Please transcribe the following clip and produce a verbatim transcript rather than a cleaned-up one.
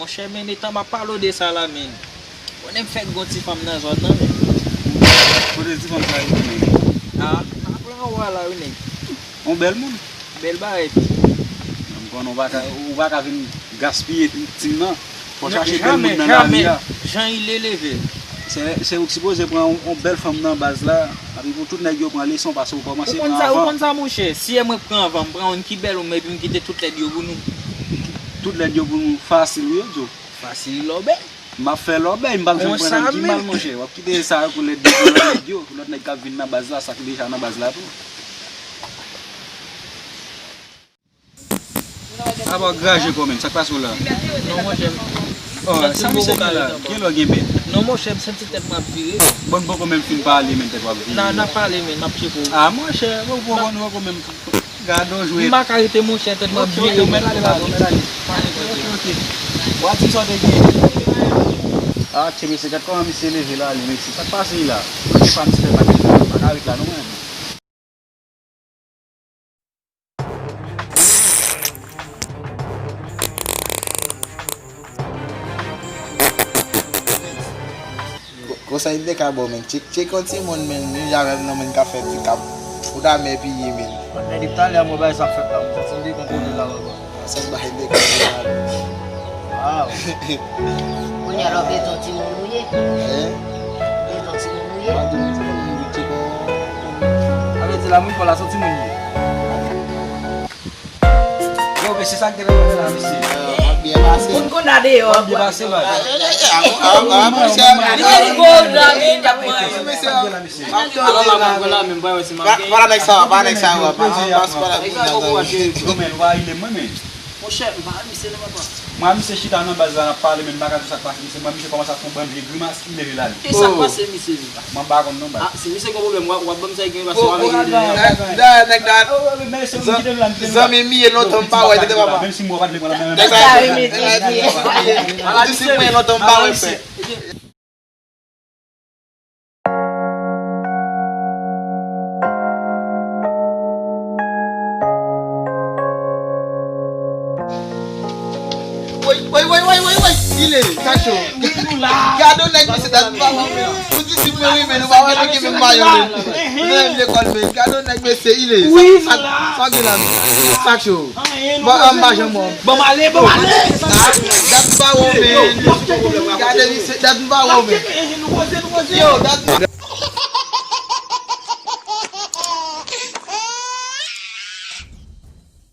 Monchè, men etan m ap pale w de sa la, men. Konnen m fèk gon ti fanm nan zòn nan, men. Kote ti fanm sa ye, men? A, apre anwa la, wi, nèg. On bèl moun. Bèl bagay, pi. M konnen ou pa ka, ou pa ka vin gaspiye tim nan. Fò chache bèl moun nan lari a. Jan il est levé. Se, se ou ki sipoze pran yon, yon bèl fanm nan baz la. Epi pou tout nèg yo pran leson, paske ou kòmanse pran avan. Ou konn sa, ou konn sa, monchè? Si e mwen k pran avan, m pran youn ki bèl, ou, epi m kite tout lèd yo pou nou. Tout lèd yo pou nou, fasil, wi, yo di w. Fasil lòbèy. M ap fè lòbèy, m p ap janm pran nèg ki mal, monchè. W ap kite sa yo pou lèd yo, pou lòt nèg yo, pou lòt nèg k ap vin nan baz la, sa k deja nan baz la tou. Apa w graje kò menm, sa k pase w la? Non, monchè. Oh, sa misye gen la? Gen lè w gen bèt. Non, monchè, m santi tèt mwen ap vire. Bon, n poko menm fin pale, men tèt w ap vire. N a, n a pale, men m ap tcheke w. Ah, monchè, bon, bon, bon, nou poko menm gade w jwe. M pa ka rete, monchè, tèt mwen ap vire. Ok, ok, ou mèt ale, patwon, ou mèt ale. Ok, ok. W a di sa w te gen. Ah, tcheke, se gad kòman misye leve la, li, mesye. Sa k pase la? Ou te pa misye pa ka ret la, non, mwen. Ko-, konsèy m te ka ba w, men, tchek, tchek yon timoun, men, menm jan avè m nan, men, k ap fè ti kap. Ou ta men piye, men. Depi talè, mwen, bay sa k fèt la, m santi m te konpone la, papa. Sa m bay de kòb la. Wow. Kounye a la, w bezwen timoun ou ye? Hein? Bezwen timoun ou ye? Pa di m timoun, m di bon. Sa vle di la, moun pa la, se timoun ye. Yo, mesye, sa k genlè pase la, mesye? Ah, m ap byen pase. Moun konn a deyò. M ap byen pase, man. Ah, ah, ah, ah, monchè. Li te di gwo dam, li t ap manyen. Mesye, mesye. Alò la, mwen la, men m pa wè si m ap genyen. Pa la nèg sa, pa nèg sa, pa, pa, pa, pa la nèg sa. Yo, men, w a rile mwen, men. Monchè, m pa wè misye non, papa. Mwen, misye chita nan baz la, n ap pale, men m pa ka di sa k pase misye. Mwen, misye kòmanse ap fè yon bann vye grimas, li leve l ale. Ki sa k pase misye menm? Mwen pa konn non, baz. Ah, si misye gen pwoblèm, w a, w a ban m sa, gen pase w a vin gen. Nèg la, nèg la. Zanmi m ye lontan m pa wè, tande papa. Menm si m wè w pa t vle pran la men. Nèg la, nèg la, nèg la, nèg la. Ou di si m wè lontan m pa wè, frè. Woy, woy, woy, woy, woy, woy. Ilé, sa cho. Gade yon nèg, mesye, dat m pa wè, men. Ou di si mwen renmen, nou pa wè nou ki menm mayo, men. Nou menm lekòl, men. Gade yon nèg, mesye, ilé. Sa, sa, sa gen la, men. Sa cho. Bon, an pa janm wè w. Bon, m ale, bon, m ale. Dat m pa wè w, men. Gade, mesye, dat m pa wè w, men. Yo, dat m